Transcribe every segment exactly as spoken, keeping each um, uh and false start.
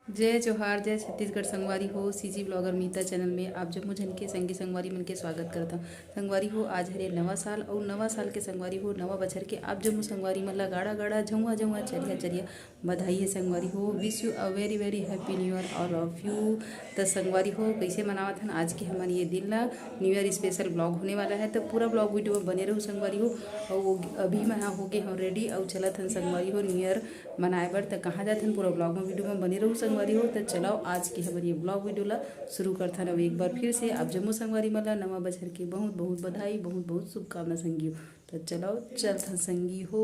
जय जोहार, जय छत्तीसगढ़ संगवारी हो। सीजी ब्लॉगर मीता चैनल में आप जम्मो झन के संगी संगवारी मन के स्वागत करत हंव। संगवारी हो, आज हरे नवा साल अउ नवा साल के संगवारी हो, नवा बछर के आप जम्मो संगवारी मन ला गाड़ा गाड़ा, झउआ झउआ, चरिया चरिया बधाई हे संगवारी हो। Wish you a very very happy new year all of you। त संगवारी हो, कइसे मनावत हन आज के हमन ये दिन ला? न्यू ईयर स्पेशल ब्लॉग होने वाला है, त पूरा ब्लॉग वीडियो में बने रहू संगवारी हो। अउ वो अभी मैं हाँ होके हम रेडी अउ चलत हन संगवारी हो न्यू ईयर मनाए बर। त कहाँ जात हन, पूरा ब्लॉग में वीडियो में बने रहू संगवारी हो। त चलाओ आज के हमर ये ब्लॉग वीडियो ला शुरू करथन। अउ एक बार फिर से आप जम्मो संगवारी मन ला नवा बछर के बहुत बहुत बधाई, बहुत बहुत शुभकामना संगी हो। त चलाओ चलथन संगी हो।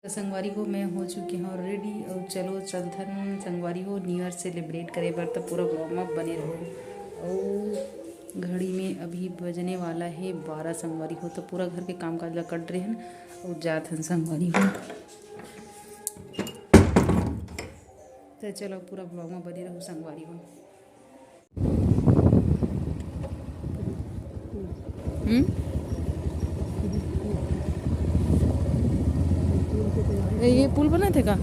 त संगवारी हो, मैं हो चुके हूँ रेडी अउ चलो चलथन संगवारी हो न्यू ईयर सेलिब्रेट करे बर। त पूरा ब्लॉग में बने रहो। अउ घड़ी में अभी बजने वाला है बारह संगवारी हो। त पूरा घर के काम काज ला कट रहे हन अउ जात हन संगवारी हो। त चलो पूरा ब्लॉग में बने रहो संगवारी हो। हम्म? ये, ये पुल बना थे का?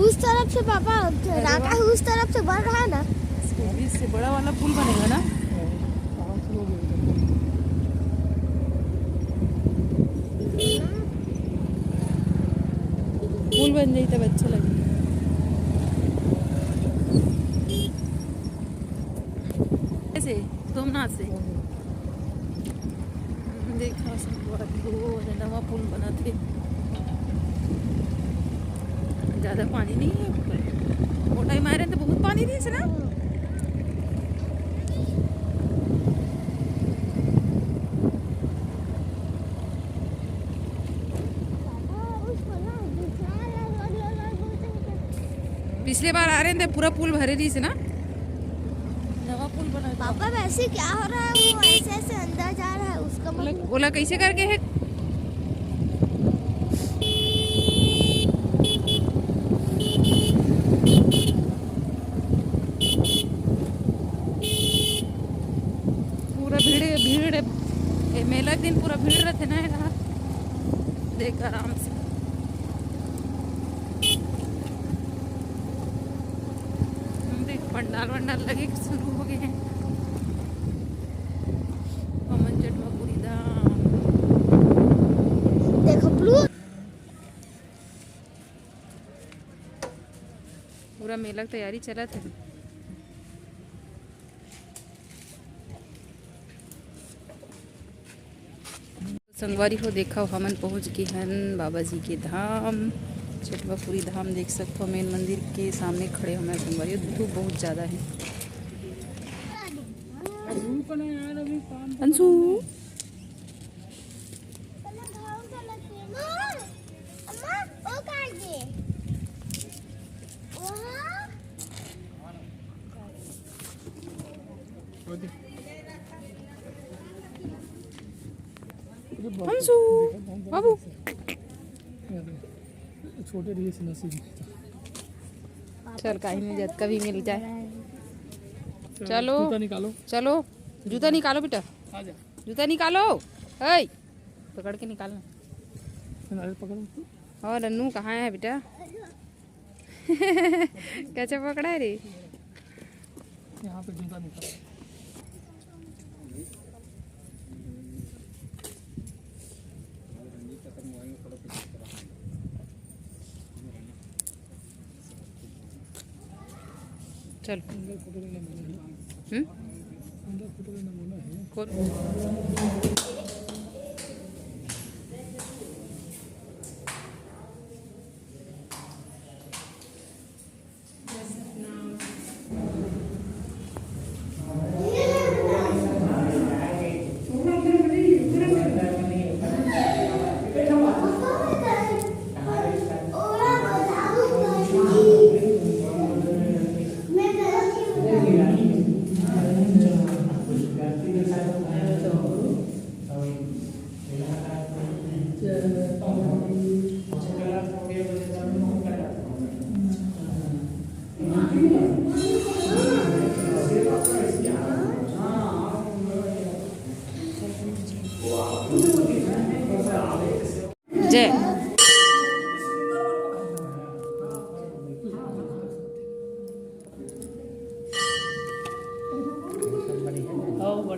उस तरफ से पापा, राका उस तरफ से बढ़ रहा है ना। इसको बीच से बड़ा वाला पुल बनेगा ना? पुल बन जाई तब अच्छा लगे। कैसे? सोमनाथ से। देखा संगवारी हो, नवा पुल बना थे। ज्यादा पानी नहीं है। मोटाई मारे तो बहुत पानी रहिस ना। पिछले बार आ रहे थे, पूरा पुल भरे रहिस ना। नवा पुल बना। पापा, वैसे क्या हो रहा है? वो ऐसे ऐसे अंदर जा रहा है, उसका मतलब ओला कैसे करके है? पूरा भीड़, भीड़, ए, मेला के दिन पूरा भीड़ रहते ना यहाँ। देख आराम से। देख पंडाल वंडाल लगे के शुरू हो गए हैं। हमन जटवापुरी धाम। देखो ब्लू। पूरा मेला के तैयारी चलत है। संगवारी हो, देखव, हमन पहुंच गे हन बाबा जी के धाम, चटवापुरी धाम। देख सकथव, मेन मंदिर के सामने खड़े हवं मैं संगवारी हो। धूप बहुत ज्यादा है। अंशु। अंशु, बाबू। छोटे रहिए से नसीब नहीं था। चल, कहीं नहीं जात, कभी मिल जाए। चलो, चलो, जूता निकालो। चलो, जूता निकालो बेटा। आ जा। जूता निकालो। ए, पकड़ के निकालना। अरे पकड़ो। और अन्नू कहाँ है बेटा? कैसे पकड़ा है रे? यहाँ पे जूता निकाल। चल। हम्म? कौन?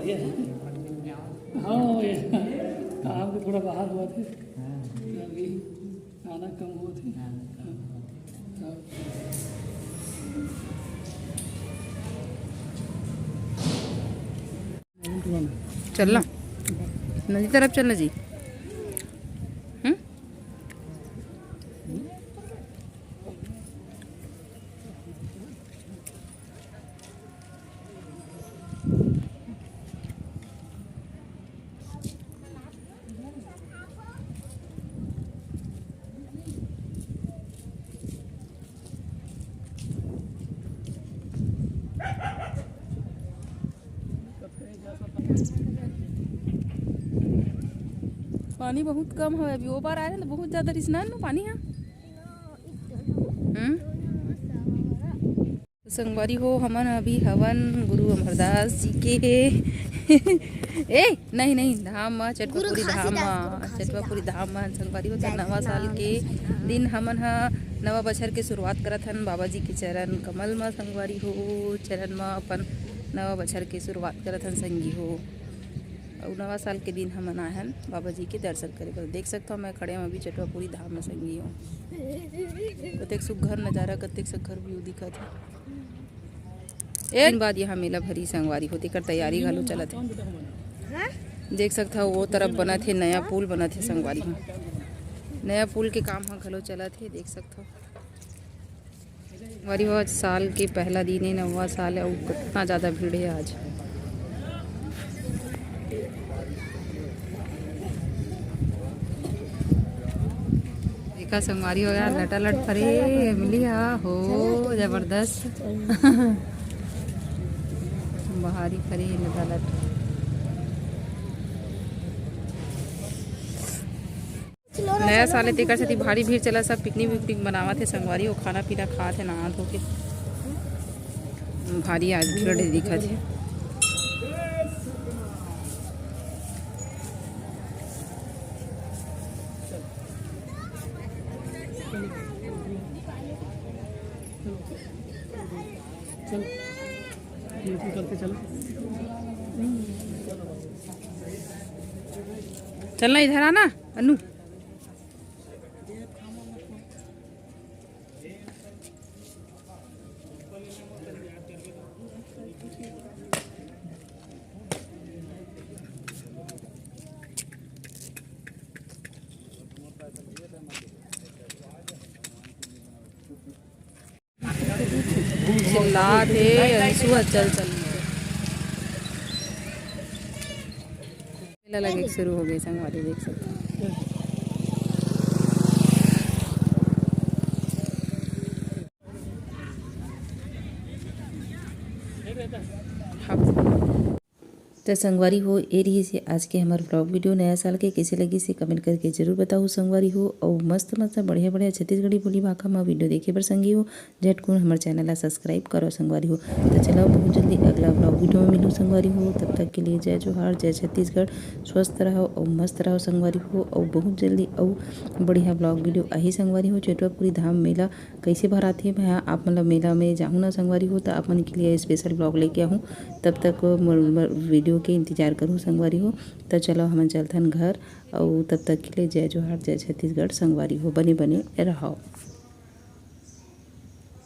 हाँ, ये काम के थोड़ा बाहर होवत हे, अभी आना कम होवत हे। चलना, नदी तरफ चलना जी। हम्म। पानी बहुत कम हवे, अभी ओ पार आए रहे तो बहुत ज्यादा रिसना न पानी है। हम्म। तो संगवारी हो, हमन अभी हवन गुरु अमरदास जी के ए नहीं नहीं, धाम म, चटवापुरी धाम म, चटवापुरी धाम म संगवारी हो। तो नवा साल के दिन हमन ह नवा बछर के शुरुआत करत हन बाबा जी के चरण कमल म संगवारी हो, चरण म अपन नवा बछर के शुरुआत करत हन संगी हो। अउ नवा साल के दिन हमन आए हन बाबा जी के दर्शन करे बर। देख सकथव, मैं खड़े हंव अभी चटवापुरी धाम म संगी हो। कतेक सुघर नजारा, कतेक सुघर व्यू दिखत हे। एक दिन बाद यहाँ मेला भरी संगवारी हो, तेकर तैयारी घलो चलत हे। देख सकथव, वो तरफ बनत हे, नया पुल बनत हे संगवारी हो। नया पुल के काम ह घलो चलत हे, देख सकथव। संगवारी हो, आज साल के पहला दिन हे, नवा साल हे, अउ कितना ज्यादा भीड़ हे आज। देखा संगवारी हो, यार लटालट फरे हे मिली हा हो, जबरदस्त। भारी फरे हे लटालट। नया साल हे तेकर सेती भारी भीड़ चला, सब पिकनिक विकनिक मनावत हे संगवारी हो, खाना पीना खात हे, नहा धो के। भारी आज भीड़ दिखत हे। चल, निकल के चलो। चलना, इधर आना अनु। चिल्लात हे, अंशु ह चल चल। मेला लगे के शुरू हो गए संगवारी, देख सकते हैं। त संगवारी हो, ए रहिस हे आज के हमर vlog video नया साल के। कइसे लगिस हे comment करके जरूर बताहू संगवारी हो। अउ मस्त मस्त बढ़िया बढ़िया छत्तीसगढ़ी बोली भाखा म video देखे बर संगी हो, झटकुन हमर channel ला subscribe करो संगवारी हो। त चलो बहुत जल्दी अगला vlog video म मिलहू संगवारी हो। तब तक के लिए जय जोहार, जय छत्तीसगढ़, स्वस्थ रहो अउ मस्त रहो संगवारी हो। अउ बहुत जल्दी अउ बढ़िया vlog video आही संगवारी हो। चटवापुरी धाम मेला कइसे भराथे, मैं आप मन ल मेला में जाहूँ ना संगवारी हो, त आप मन के लिए special vlog लेके आहूँ। तब तक मोर, मोर video के इंतजार करहू संगवारी हो। त चलो हमन चलथन घर, अउ तब तक के लिए जय जोहार, जय छत्तीसगढ़ संगवारी हो, बने बने रहो।